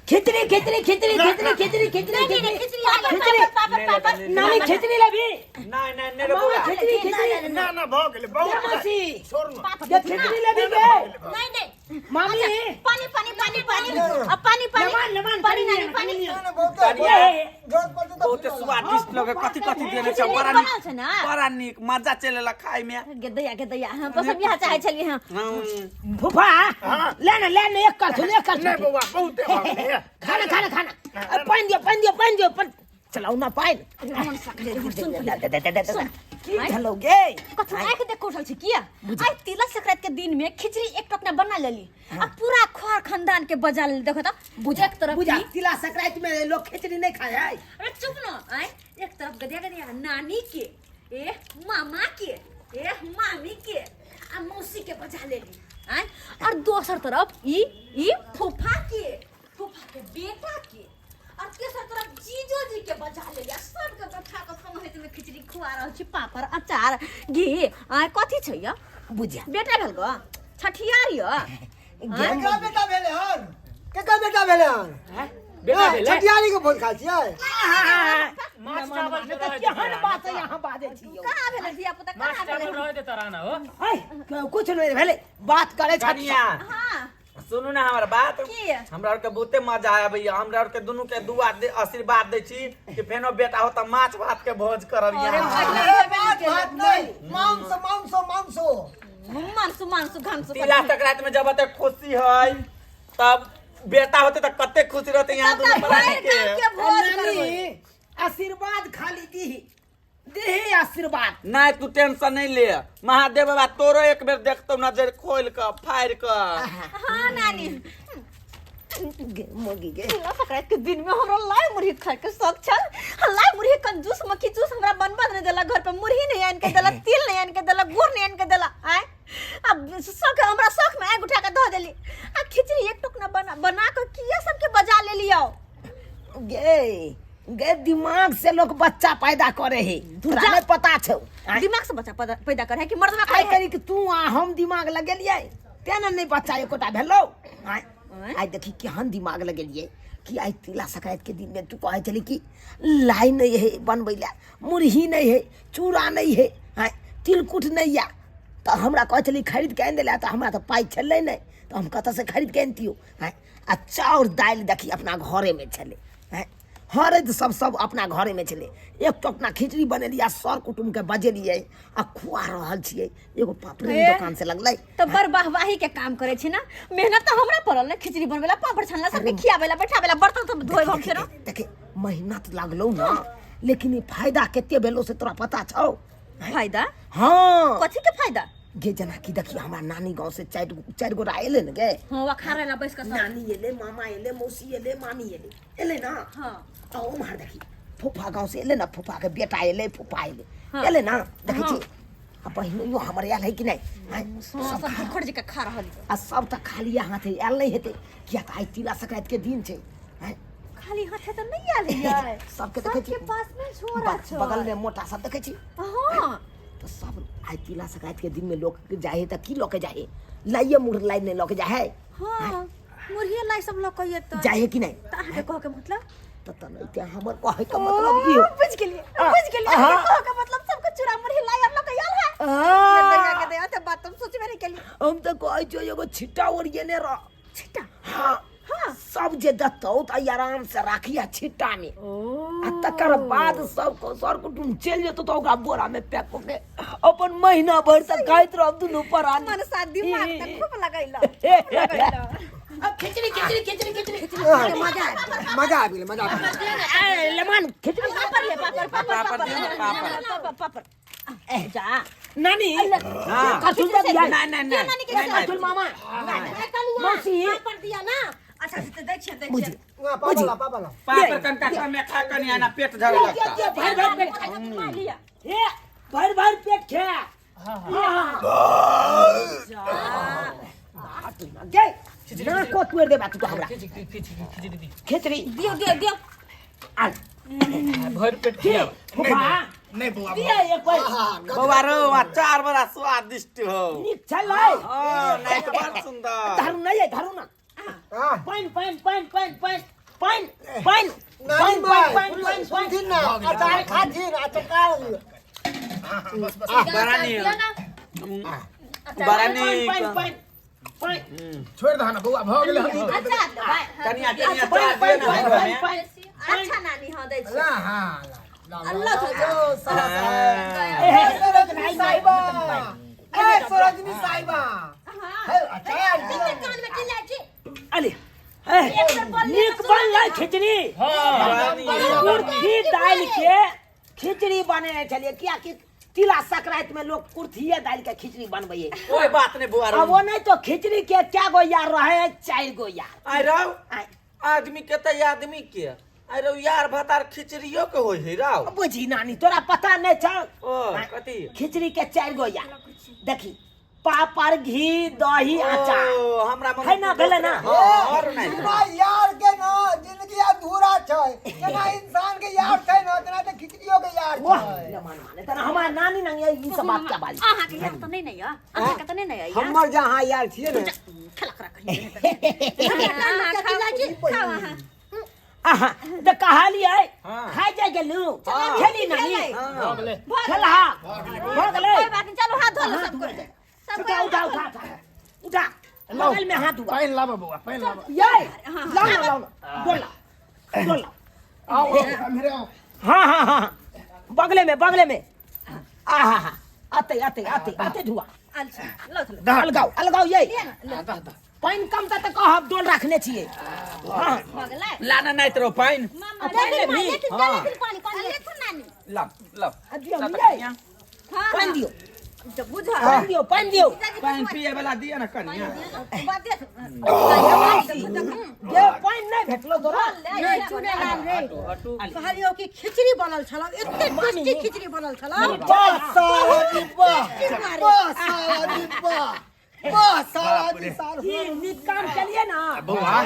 खिचड़ी खिचड़ी खिचड़ी खिचड़ी खिचड़ी खिचड़ी नहीं, नहीं, खिचड़ी खिचड़ी पापड़, खिचड़ी पापड़, पापड़, पापड़। नानी खिचड़ी लेबी नहीं नहीं नहीं रे मामा बौआ खिचड़ी खिचड़ी ना ना भऽ गेलै बहुत ये मौसी छोड़ ना पापड़ ये खिचड़ी लेबी गे नहीं नहीं मामी अच्छा, पानी पानी पानी पानी अब पानी पानी लमान, लमान, पानी पानी नानी लिया, पानी पानी लिया। ना, बहुते ये जरूरत पड़तै तऽ बहुते स्वादिष्ट लगे कथी कथी देने छै खिचड़ी बड़ा बनल नीक छै ना? बड़ा नीक मजा चलेला खाय में गेदैया गेदैया हम बस हम यहाँ चाहे छलिए हम फूफा ले ना ले ना एक कर एक कर नहीं बौआ बहुते भऽ गेलै खाना खाना खाना अ, पानि दियौ पानि दियौ पानि दियौ पानि चलाउ ना पानि मन सकले सुन दे, दे, दे, दे, दे, दे। सुन। की भेलौ गे कथू आँखि देख उठल छी किया आइ तिला संक्रांति के दिन में खिचड़ी एक टोकना बना लेली आ पूरा खोर खानदान के बजा लेली देखो त एक तरफ बुझा ई तिला संक्रांति में लोग खिचड़ी नहीं खाए है अरे चुप न आय एक तरफ गदिया गदिया नानी के ए मामा के ए मामी के आ मौसी के बजा लेली आय और दोसर तरफ ई ई फूफा के फूफा के बेटा के और तेसर तरफ जीजो जी के बजा लेली आ सबके बैठा के समहित में खिचड़ी खुआ रहल छी पापड़ अचार घी आय कथी छै य बुझा बेटा भेल गो छठियार य केकरा बेटा भेलै हन केकर बेटा भेलै हन बेटा भेलै छठियारी के भोज खाइ छियै माछ चावल तऽ केहन बात है यहाँ बाजै छी यौ कहाँ भेलै धिया पुता माछ कहाँ चावल भेलै रहे दे तराना हो है, कुछ नहीं भेलै बात करे छथि कनिया हाँ सुनू ना हमर बात की? हमरा आर के बहुते मजा आबैया हमरा आर के दुनू के दुआ दे आशीर्वाद दै छी कि फेनो बेटा हो त माछ भात के भोज करब अरे यहाँ भाई। अरे माछ भात नहि मांस मांस मांस मांसु मांसु घामसु तिला संक्रांति में जब एते खुशी है तब बेटा होते त कते खुशी रहते यहाँ तब दुनू तऽ प्राणी भरि के गाँव के भोज करबै नानी आशीर्वाद खाली दीही दीही आशीर्वाद नहीं तू टेंशन नहीं ले महादेव बाबा तोरो एक बेर देखतो नजर खोल के फाड़ के हाँ नानी गे मोगी गे तिला संक्रांति के दिन में हमरा लाई मुरही खाए के शौक छल आ लाई मुरही कंजूस मक्खी जूस हमरा बनबा नहीं देला घर पे मुरही नहीं आन के देला तिल नहीं आन के देला गुड़ नहीं आन के देला आय अब शौक हमरा शौक में आग उठा के धो देली आ खिचड़ी एक टोकना बना बना के किया सबके बजा ले लियो गे गे दिमाग से लोग बच्चा पैदा करे है तोरा जा। नहीं पता छौ आँय? दिमाग से बच्चा पैदा पैदा करे है कि मर्दवा आइ करे है करी कि तू आ हम दिमाग लगेलियै तें ने नहीं बच्चा एकोटा भेलौ आँय आँय? आइ देखी केहन दिमाग लगेलियै कि आइ तिला संक्रांति के दिन में तू कहै छली कि लाइ नहीं है बनबै लए मुरही नहीं है चूड़ा नहीं है आँय तिलकुट नहीं या तऽ हमरा कहै छली खरीद के आनि दैला तऽ हमरा तऽ पाइ छलै नहि तऽ हम कतऽसँ खरीद के अनितियौ आँय आ चाउर दालि देखी अपना घरेमे छलै आँय हरदि सब सब अपना घरेमे छलै एक टोकना खिचड़ी बनेलियै आ सर कुटुम्बके बजेलियै आ खुआ रहल छियै एगो पापड़े ए? दोकान से लगलै तो बड़ वाहवाही के काम करे छी ना मेहनत तो हमरा पड़ल ने खिचड़ी बनबे ला पापड़ छानला सबके खियाबे ला बैठाबे ला बर्तन सब धोए हम फेरो देखे मेहनत लागलौ ना लेकिन ई फायदा कते भेलो से तोरा पता छौ फायदा हाँ कथी के फायदा गे जेना कि देखी हमरा नानी गाँव से चारि चारि गोटा एलै ने गे हाँ वह खा रहला बैस के सब नानी एलै मामा एलै मौसी एलै मामी एलै एलै ना हाँ आ उम्हर देखी फूफा गाँव से एलै ना फूफा के बेटा एलै फूफा एलै हाँ। एलै ना देखै हाँ। छी आ बहिनोइयो हमर आयल है कि नहि आँय? हाँ सब भुखड़ जी के खा रहल आ सब तऽ खाली हाथे आयल नहि हेतै किया तऽ आइ तिला संक्रांति के दिन छै आँय? खाली हाथे तऽ नहीं आयल है सबके देखै छी सबके पास में झोरा छै बगल में मोटा सब देखै छी हाँ तऽ सब आइ तिला संक्रांति के दिन में लोग जाइ है तऽ की लऽ के जाइ है लाइए मुड़ लाइ नहि लऽ के जाइ है हाँ मुरही लाई सब लऽ के एतै जाइ है कि नहि तऽ अहाँके कहऽ के मतलब तऽ तनैते हमर कहै के मतलब ई हो बुझ गेलियै बुझ गेलियै हाँ। अहाँके कहऽ के मतलब सबके चूड़ा मुरही लाई और लऽ के आयल है हाँ। दया के दया ते बात हम सोचबे नहीं केलियै हम तऽ कहै छियौ एगो छिट्टा ओरियेने रह छिट्टा हाँ हाँ। सब जे देतौ तऽ आराम से राखिया छिट्टा में आ तकर बाद सब सर कुटुम चलि जेतौ तऽ ओकरा बोरा में पैक कऽ के अपन महीना भरि तक खाइत रहब दुनू परानी मनसा दिमाग तऽ खूब लगैला खूब लगैला खिचड़ी खिचड़ी खिचड़ी खिचड़ी खिचड़ी मजा आबि मजा आबि गेलै मजा आबि गेलै गेल। ए, लेमन खिचड़ी पापड़ ले पापड़ पापड़ पापड़ दियौ ने, पापड़। पापड़ पापड़ जा नानी हाँ। कथुल दे दिया नहीं नहीं क्यों नानी के नहीं साथ? कथुल मामा मौसी पापड़ दिया ना अच्छा से दै छियै दै बुझी छियै वहाँ पापा ला पापा ला पापड़ कनका कमे खा कनी आना पेट झड़े लगता दे, भरि भरि पेट खा। खा लिया ए भरि भरि पेट खा गे ना को तोड़ देबा तू तो हमरा खिचड़ी खिचड़ी खिचड़ी दी खिचड़ी दियो दियो दियो आ भर पेट खियाओ फुफा नहीं बौआ दिया एक बार बौआ रो अचार बड़ा स्वादिष्ट हो नीक छलै हाँ नहीं तो बड़ सुंदर धरू नहीं है धरू ना हाँ पानि पानि पानि पानि पानि पानि पानि नानी पानि माय पानि पानि सुनथिन ना अचार खाथिन आ चटका बस बस बड़ा नीक। बड़ा नीक। पानि पानि पानि छोड़ि दह ना बौआ भऽ गेलै हम अच्छा देबै कनिया कनिया पानि चाह पानि दिअ ना पानि घरमे। पानि अच्छा नानी हाँ दै छी ला हां ला अल्लाह ला तो साला हाँ। ए सरोजनी साहिबा ए सरोजनी साहिबा हे अचार कते कान में चिल्लाइ छी अले ए, नीक बनलै खिचड़ी बड़ा नीक। कुर्थी दालि के खिचड़ी बनेने छलियै कियाकि तिला संक्रांति में लोग कुर्थिए दालि के खिचड़ी बनबैये कोई बात नहीं बुआ अब वो नहीं तो खिचड़ी के क्या गो यार रहे चार गो यार आइ रौ आय, आदमी के तऽ आदमी के आइ रौ यार भतार खिचड़ियो के होइ है रौ बुझी नानी तोरा पता नहीं छौ ओ कथी खिचड़ी के चार गो यार देखी पापड़ घी दही अचार ओ हमरा मन है ना, भेलै ना? हाँ, और नहीं बिना यार के ना जिंदगी अधूरा छै जेना इंसान के यार छै ना तेना तऽ खिचड़ियो के यार वाह छै ले मान माने तना हमार नानी नंग ये सब बात क्या बाली अहाँ के यार तऽ नहि ने यऽ अहाँ के तऽ नहि ने यऽ हमर जहाँ यार छियै ने खेला करा कहीं अहाँ खाउ अहाँ आहा तऽ कहलियै हाँ। खाइ जाइ गेलू खेली नानी भऽ गेलै खेलहा भऽ गेलै कोई बात नहीं चलो हाथ धो लो सबको सबको उठा उठा उठा उठा उठा बगल में हाथ धुआ पानि लाबऽ बौआ पानि लाबऽ ये लाओ ना लाओ ना डोला डोला आओ आओ मेरे आओ हाँ हाँ हाँ बगले में बगले में आहा हा आते आते आते आते धुआ अच्छा लो चलो अलगाओ अलगाओ ये पानि कम तऽ कहब डोल रखने छियै हाँ भऽ गेलै लाना नहीं तरो पानि मामा पानि लेथिन लेबही? लेथिन हाँ। लेथिन पानी पानी लेथिन नानी ला ला आ दियौ ये हाँ पानि दियौ जब बुझा पानि दियौ पानि दियौ पानि पिए वाला दिअ ना कनिया जे पानि नहि भेटलो तोरा नहि चुनेलाल रे कहलियौ कि खिचड़ी बनल छलौ एते टेस्टी खिचड़ी बनल छलौ वाह साला जी वाह वाह साला जी वाह वाह साला जी साल ई नीक काम केलिए ना बौआ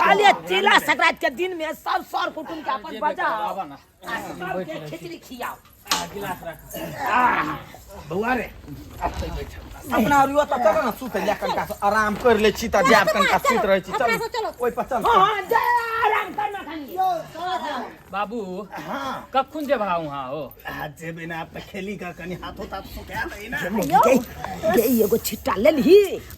कहलिए तिला संक्रांति के दिन में सब सर कुटुम के अपन बजाओ आबऽ ना आ सबके खिचड़ी खियाओ बौआ रे अपना और यो त चल ना सुत ले कनका से आराम कर ले छी त जाब कनका सुत रहै छी चल अपना सब चलो। ओइ पर चल हाँ हाँ जा आराम करना खाली बाबू हाँ कखुन जेबहा वहाँ हो आ जेबै ना आब तऽ खेली का कनि हाथो ताथ सुखा दै ना गे गे एगो छिट्टा लेलही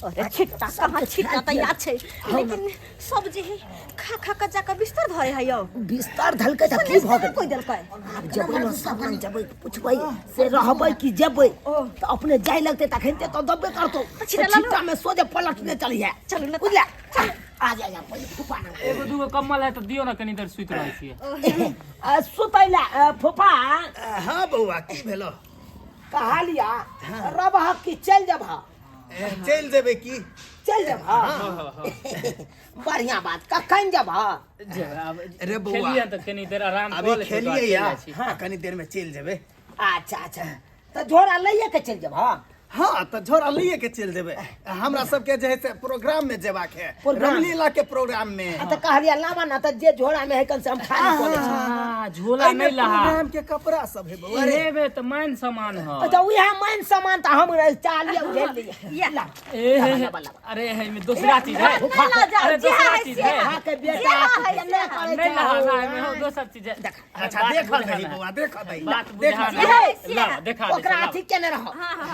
अरे छिट्टा कहाँ छिट्टा तऽ याद छै लेकिन सब जे है खा खा के जाके बिस्तर धरे है यौ बिस्तर धलकै तऽ की भऽ गेल कोई देलकै आब जेबै ने सामान जेबै पुछबै से रहबै कि जेबै तऽ अपने जाय लगतै तखन ते तऽ दबे करतौ तऽ छिट्टा लऽ लो। छिट्टा में सोझे पलटने चलिहे चलू ने बुझले आ जा जा पहिले फूफा ना एगो दूगो कम्बल है तऽ दियौ ने कनी देर सुति रहै छियै आ, सुतै लए फूफा हाँ बौआ की भेलो कहलिया रबह कि चलि जेबह चलि जेबै की चलि जेबह बढ़िया बात कखन जेबह अरे बौआ खेलियै तऽ कनी देर आराम अभी कऽ लै छियै, खेलियै चलि या जाइ छी। आ कनी देर में चलि जेबै अच्छा अच्छा तऽ झोरा लैए के चलि जेबह हाँ तऽ झोरा लैए के चलि जेबै हमरा सबके जे है से प्रोग्राम में जेबाक है प्रोग्राम? रामलीला के प्रोग्राम में आ तऽ कहलियै लाबा ना तऽ जे झोरा में है कम से हम खाली कऽ लै छी आ, झोला एहिमे नहीं लहा प्रोग्राम के कपड़ा सब है बौआ रे इहे में तऽ मान सामान ह अच्छा उएह मान सामान तऽ हम चालिए उझेल लियै ला ए हे, हे, लाबा, लाबा। अरे है में दूसरा चीज है ला जाओ, अरे जे दूसरा है चीज से है अहाँ के बेटा केने करै नहीं लहा छै ना एमे हो दोसर चीज है अच्छा बात देखऽ बुझा दही ना। बौआ देखऽ दही बात देखऽ बुझा दही। ना है, से ला है। देखा दे ओकरा अथी केने रह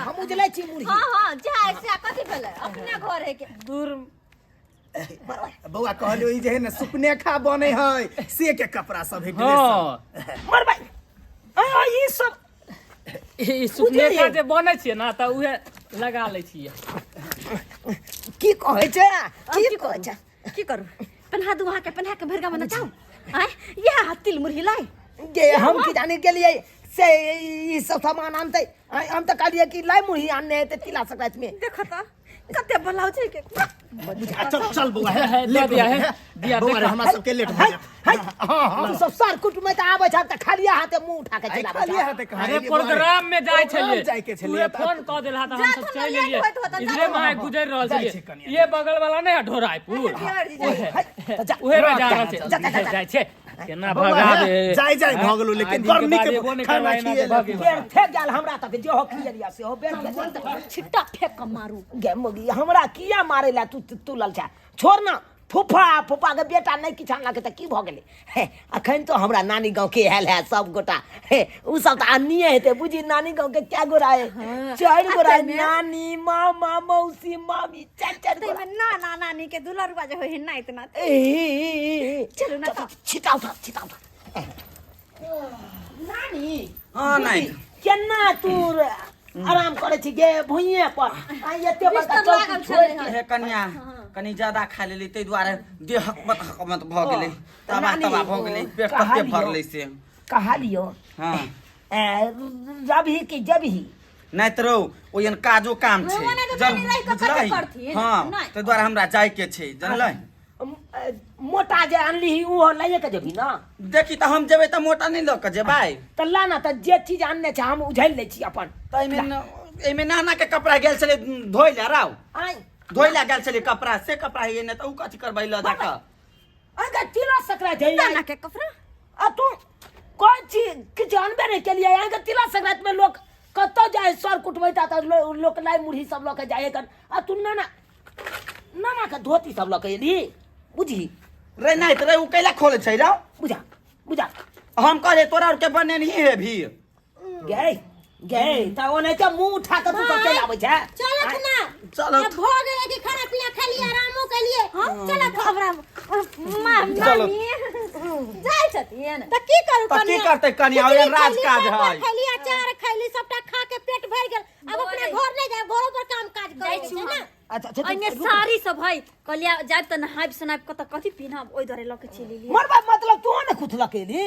हम उजलै छी मुरही हाँ हाँ जे है से कथी भेलै अपने घर है के दूर बौआ कहलियो ई जे है ने सुपनेखा बनै है से के कपड़ा सब है ड्रेस सब। हाँ मरबै आ ई सब ई सुपनेखा जे बनै छियै ना तऽ उहे लगा लै छियै की कहै छै की कहै छै की करू पेन्हा दू अहाँके पेन्हा के भरि गाम नचाउ आँय इएह हाथ तिल मुरही लाइ गे हम की जाने गेलियै से ई सब सामान आनतै आँय, हम तऽ कहलियै कि लाइ मुरही आनने हेतै तिला संक्रांति में देखो तऽ कते ब्लाउज है के आ, चल चल बौआ है, है दऽ लेट दिया, हो है, है दिया, बौआ रे देखा। हमरा सबके लेट हो है जायत है हाँ हाँ तू सब सर कुटुम तऽ आबै छ तऽ खालिया हाथे मुंह उठा के आइ चलाबै खाली छ हाथे कहाँ अरे एलियै बौआ रे? प्रोग्राम में जाइ प्रोग्राम छलियै जाइके छलियै तूहे तऽ फोन कऽ देलहा तऽ हम जा सब तो चलि लेट एलियै होइत होत, जा इधरे तो। माय गुजरि रहल जाइ छलियै छै कनिया। ये बगल वाला नहि है ढोरायपुर देवर जी जाइ है, तऽ जा उहे में जा रहल छै जा, जा, जा, जा। जाइ छै केना बौआ भगाबे हे, जाइ जाइ भऽ गेलौ, लेकिन बड़ नीक खाना खिएलक। बेर फेक गेल हमरा तक जे हो खियलिया से हो बेर फेक गेल छिट्टा फेंक के मारू गे मोगी हमरा किया मारे ला तू तुलल छ छोड़ ना फूफा फूफाके बेटा नहि किछु अनलकै तऽ की भऽ गेलै। हे, अखन तऽ हमरा नानी गाँवके आयल है सब गोटा। हे, ओ सब तऽ आनिए हेतै। बुझी नानी गाँवके कए गोरा है? चारि गोरा है, नानी, मामा, मौसी, मामी, चारि चारि गोरा। ताहिमे नाना नानी के दुलरुआ जे होइ है नाइत नात। ए, चलू ना तऽ। छिटा उठा, छिटा उठा। नानी। हँ, नहि। केना तू आराम करै छी गे भुइये पर? आ एते बड़का बिस्तर चौकी लागल छोड़ि छलै के। हे कन्या, कनि ज्यादा खा लेली, ताहि दुआरे देह हकमत हकमत भऽ गेलै, तबा नानी, तबा भऽ गेलै, पेट तते कहलियौ। भरलै से। कहलियौ। हँ। ए, रबही कि जबही? नहि तऽ रौ, ओहन काजो काम छै। हँ, नहि तऽ जल नानी रहि कऽ बुझलही? कथी करथिन? हँ। नहि। ताहि दुआरे हमरा जाइके छै, जनलै? मोटा जे अनली ओहो लैए के जेबही ना? देखी तऽ, हम जेबै तऽ मोटा नहि लऽ कऽ जेबै। तऽ ला ना तऽ, जे चीज आनने छै हम उझलि लै छी अपन। तऽ एहिमे एहिमे नाना के कपड़ा गेल छलै धोइ लए रौ। आइ धोइ लए गेल छलै कपड़ा, से कपड़ा हे नहि तऽ ओ कथी करबै लऽ जा कऽ? अगर तिला संक्रांति है। नाना के कपड़ा। आ तू कोन चीज किछु अनबे नहि केलियै। अहाँके तिला संक्रांति में लोक कतौ जाइ सर कुटबै तऽ लोक लाइ मुरही सब लऽ के जाइ है, आ तू नाना नाना के धोती सब लऽ के एली बुझी। रे नहि तऽ रे, ओ कैला खोलै छै रौ? बुझा बुझा। हम कहले तोरा आरके बनेनही हे भी। गए गए, तऽ ओनाहिते मुँह उठा कऽ तू सब चलि आबै छै। चलत ना। चलत। अब भऽ गेलै कि खाना पीना खेलिए, आरामो केलिए, चलत। हमरा चलत। मामी जाइ छथिन। तऽ की करू तऽ की कनिया? करतै कनिया? खिचड़ी ओहन राज खैली, काज पापड़ है। खैली, अचार खैली, सबटा खा के पेट भरि गेल। अब अपना घर नहि जायब, घरो पर काम काज जाइ करे छी छै हम। ना। अच्छा अच्छा। ओहिमे साड़ी सब है, कहलियै जायब तऽ नहायब सुनायब कतऽ, कथी पिन्हब, ओहि दुआरे लऽ के चलि एलियै। मरबा मतलब तू ने कुछ लकेली।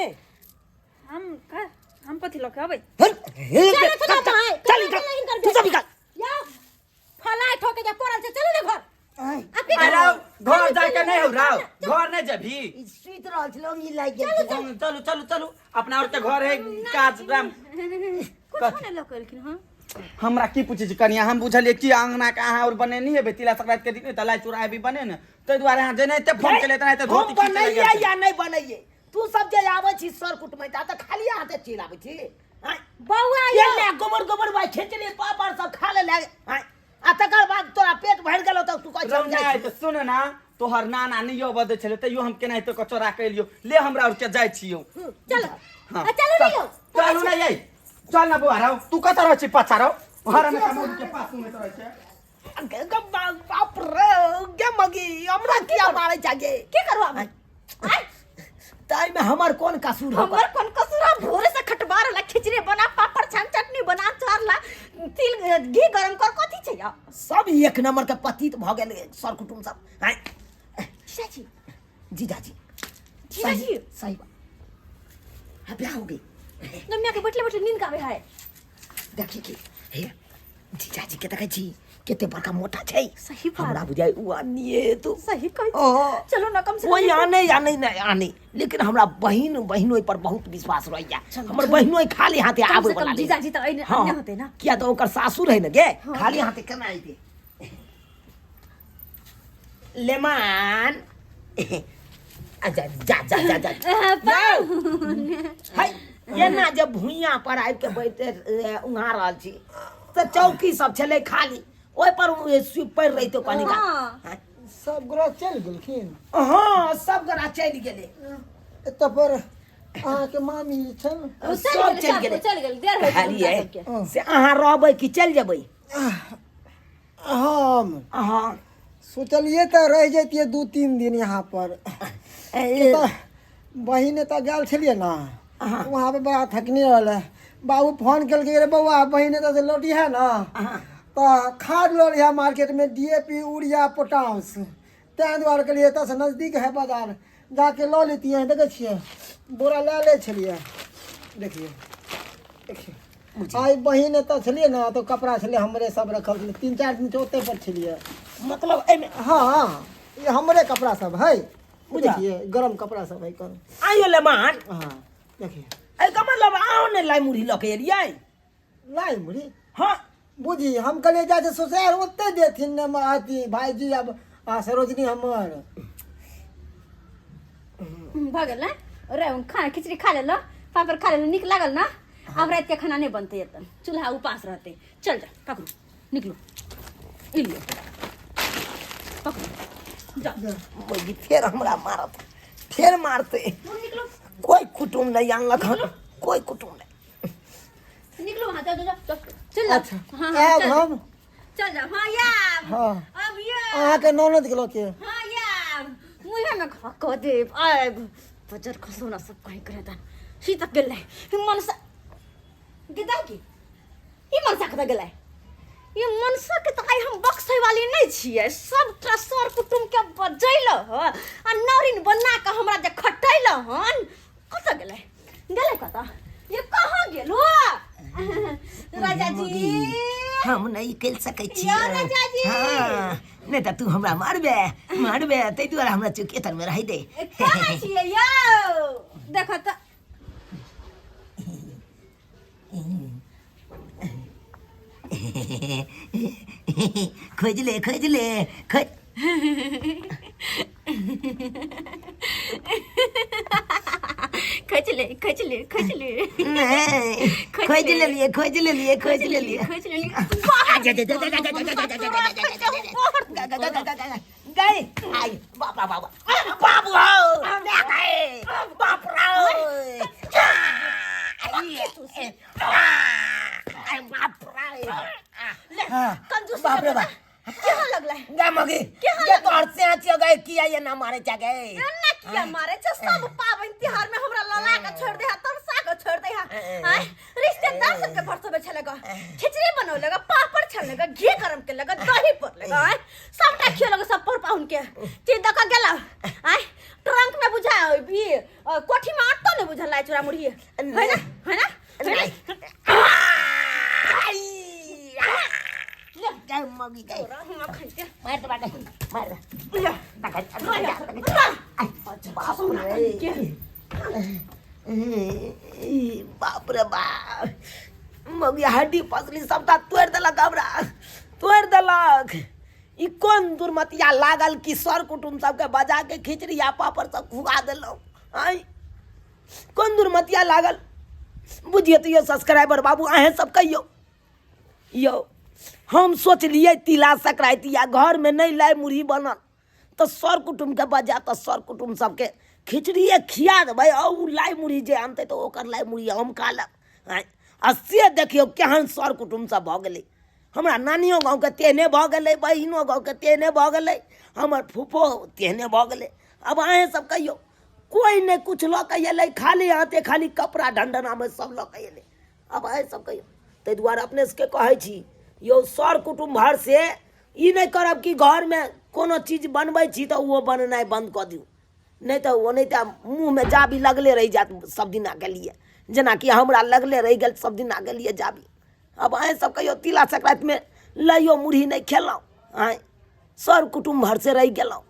हम का हम कथी लऽ के अबै? चलत ना भाई, चल कहाँ गेलै हिनकर तू सब बेटा? निकल। जाओ, फलाइट होके जे पड़ल छै, चलू ने घर। आब की अरे करब? रौ, घर जाके नहि हौ रौ, घर नहि जेबही? ई सुति रहल छलै, ओंघी लागि गेल छलै। चलू चलू चलू, अपना आरके घर है काज राम। कुछो नहि लऽ के एलखिन हँ। हमरा की पूछै छी कनिया? हम बुझलियै कि अंगना के अहाँ और बनेनी हेबै तिला संक्रांति के दिन, तऽ लाइ चूड़ा हेबी बने ने, ताहि दुआरे अहाँ जेनाहिते फोन केलियै तेनाहिते हम धोती खींच लए गेल बनैयै छलै। या नहि बनैयै, तू सब जे आबै छी सर कुटमैता तऽ खाली हाथे चलि आबै छी आँय? बौआ ये यौ, ले गोबर गोबर भाई खींचली, पापड़ सब खा ले आँय? आ तकर बाद तोरा पेट भरि गेलौ तऽ तू कहै रौ छी हम जाइ नहि छी। तऽ सुन ना, तोहर नाना नहि अबऽ दै छलै, तैयो हम केनाहितो कऽ चोरा के एलियौ। ले, हमरा और के जाइ छियौ। चलो। हाँ। आ, चलू ने यौ। चलू ना यै, चल ना बौआ रौ। तू कतऽ रहै छी पाछा रौ? घर में कमोड के पास सुनैत रहै छै। गे गे बाप रे, गे मगी, हमरा किया मारै छै गे? की करू आब? ताहिमे हमर कोन कसूर हो? हमर कोन कसूर? आ भोरे से खटबा रहला, खिचड़ी बना, पापड़ छान, चटनी बना, चार ला, तिल घी गरम कर, कथी छै यौ? सब एक नंबर के पतित भऽ गेल सर कुटुम सब आँय। जीजाजी। जीजाजी। जीजाजी। सही सही बात। हाँ, ब्याह हो गई। गम्या के बैठले बैठले नींद आवे है। देखी की हे, जीजाजी के देखै छी, कते बड़का मोटा छै। सही बात। हमरा बुझाइ उ आनिए तो। सही कहै छी। ओ। चलो ना, कम से कम कोई आने या नहीं नहीं आने, लेकिन हमरा बहिन बहिनोई पर बहुत विश्वास रहैया। हमर बहिनोई खाली हाथे कम आबै से कम वाला नहि। जीजाजी तऽ अइने हाँ, अन्य होतै ना। किया तऽ ओकर सासुर है ने गे, खाली हाथे केना अइते? लेमान, अच्छा जा जा जा जा। है एना जे भुइयाँ पर आबि के बैठे उहाँ रहल छी तऽ चौकी सब छलै खाली, ओहि पर पड़ि रहितौ कनि काल। हाँ। सब गोरा चलि गेलखिन? हँ, सब गोरा चलि गेलै। एतऽ पर अहाँके मामी छनि? ओ सब चलि चलि गेलै, गेलै। सब चलि गेलै, देर होइ छै हुनका कहलियै सबके। से अहाँ रहबै कि चलि जेबै? हम अहाँ सोचलियै तऽ रहि जैतियै 2-3 दिन यहाँ पर। ए, बहिन एतऽ गेल छलियै ने, वहाँ पे बड़ा थकनी रहलै। बाबू फोन केलकै, रे बौआ, बहिन एतऽ से लौटी है ने तऽ खाद लऽ लिहा मार्केटमे, DAP, urea, potash. ताहि दुआरे कहलियै एतऽसँ नजदीक है बाजार, जाके लऽ लेतियै। देखै छियै, बोरा लए लै छलियै। देखियै देखियै, आइ बहिन एतऽ छलियै ने तऽ कपड़ा छलै हमरे सब रखल छलै। 3-4 दिन से ओतै पर छलियै। मतलब एहिमे? हँ, ई हमरे कपड़ा सब है। बुझा। देखिए, गरम कपड़ा सब है कर। आइयो लेमान। हाँ, देखिए। एहिके मतलब अहाँ ने लाइ मुरही लऽ के एलियै? लाइ मुरही? हाँ। बुझी, हम कहलियै जाइ छै ससुराल, ओतै देथिन ने अथी भाइजी अब आ सरोजनी हमर। भऽ गेल ने रे? खाना खिचड़ी खा लेलो, पापड़ खा लेलो, नीक लागल ना? आब राति के खाना नहीं बनते एतऽ, चूल्हा उपास रहते। चल जा, पकड़ू, निकलू, ई लियो, पकड़ू। जाओ। बोली फेर हमरा मारत, फेर मारते। निकलो। कोई कुटुम नहीं आनलक हन, कोई कुटुम नहीं। निकलो वहाँ, जाओ जाओ जाओ, चल जाओ। अच्छा। हाँ हाँ। आयब चल हम। चल जाओ। हाँ याब। हाँ। अब ये अहाँके ननद के लऽ के। हाँ याब, मुँहे में खा कऽ देब। आब बजर खसौना सब कहीं करे ता सी तक गेलै मनसा गेदा की ई मनसा कतऽ गेलै? ई मनसा के तऽ आइ हम बक्सै वाली नहि छियै। सबटा सर कुटुम के बजैल ह आ नौरिन बना कऽ हमरा जे खटैल हन। कतऽ गेलै? गेलै कतऽ? ये कहाँ गेल हो राजा जी? हम नहीं कर सकै यौ छियै। राजा जी। हाँ, नहि तऽ तू हमरा मारबे मारबे, ताहि दुआरे हमरा चुके तरमे रहै दे। कहाँ छियै यौ? देखो तऽ। खोजि ले, खोजि ले, खोज। खोजि ले, खोजि ले, खोजि ले। नहि, खोजि लेलियै, खोजि लेलियै, खोजि लेलियै। खोजि लेलियै। गए आई बाप रे बाप, बाबू हो गए, बाप रे, बाप रे। कंजूस। बाप रे बाप। केहन लगलै? गा मगी के तोहर से आचियो गए, किया ये ना मारे जा गए? ना किया मारे छै? सब पाबनि तिहार में हमरा लला के छोड़ दे हा, तमसा के छोड़ दे हा। आय रिश्तेदार सबके भरसबे छले ग, खिचड़ी बनौले ग, पापड़ छनले ग, घी गरम केले ग, दही पड़ले ग, आय सबटा खियले ग सब पर पाहुन के चीज दऽ के गेला। आय ट्रंक में बुझा ई कोठी में आटो नहीं बुझल लाय चूड़ा मुरही है ना? है ना? है ना? गए मगी गए। तोरा हम अखन के मार दे, मार दे, मार दे। ले। बाप रे बाप रे बाप, मगी हड्डी पसली सबटा तोड़ि देलक, हमरा तोड़ि देलक। ई कोन दुर्मतिया लागल कि सर कुटुम सबके बजा के खिचड़ी आ पापड़ सब खुआ देलहुँ? आँय, कोन दुर्मतिया लागल? बुझिए तऽ यौ सब्सक्राइबर बाबू, अहेँ सब कहियौ यौ। हम सोचलियै तिला संक्रान्ति या घरमे नहि लाइ मुरही बनल तऽ सर कुटुमके बजा तऽ सर कुटुम सबके खिचड़िए खिया देबै, आ ओ लाइ मुरही जे आनतै तऽ ओकर लाइ मुरही हम खा लेब। आँय, आ से देखियौ केहन सर कुटुम सब भऽ गेलै। हमरा नानियो गाँवके तेहने भऽ गेलै, बहिनो गाँवके तेहने भऽ गेलै, हमर फूफो तेहने भऽ गेलै। आब अहेँ सब कहियौ, कोइ नहि किछु लऽ कऽ एलै, खाली हाथे, खाली कपड़ा ढनढनामे सब लऽ कऽ एलै। आब अहेँ सब कहियौ। ताहि दुआरे अपने सबके कहै छी यौ सर कुटुम्ब भर से ई नहि करब कि घरमे कोनो चीज बनबै छी तऽ ओहो बनेनाइ बन्द कऽ दियौ, नहि तऽ ओ नहि तऽ मुँहमे जाबी लगले रहि जायत सब दिनाके लिए, जेनाकि हमरा लगले रहि गेल सब दिनाके लिए जाबी। आब अहेँ सब कहियौ, तिला संक्रान्तिमे लैयो मुरही नहि खेलहुँ, आँय सर कुटुम्ब भरसे रहि गेलहुँ।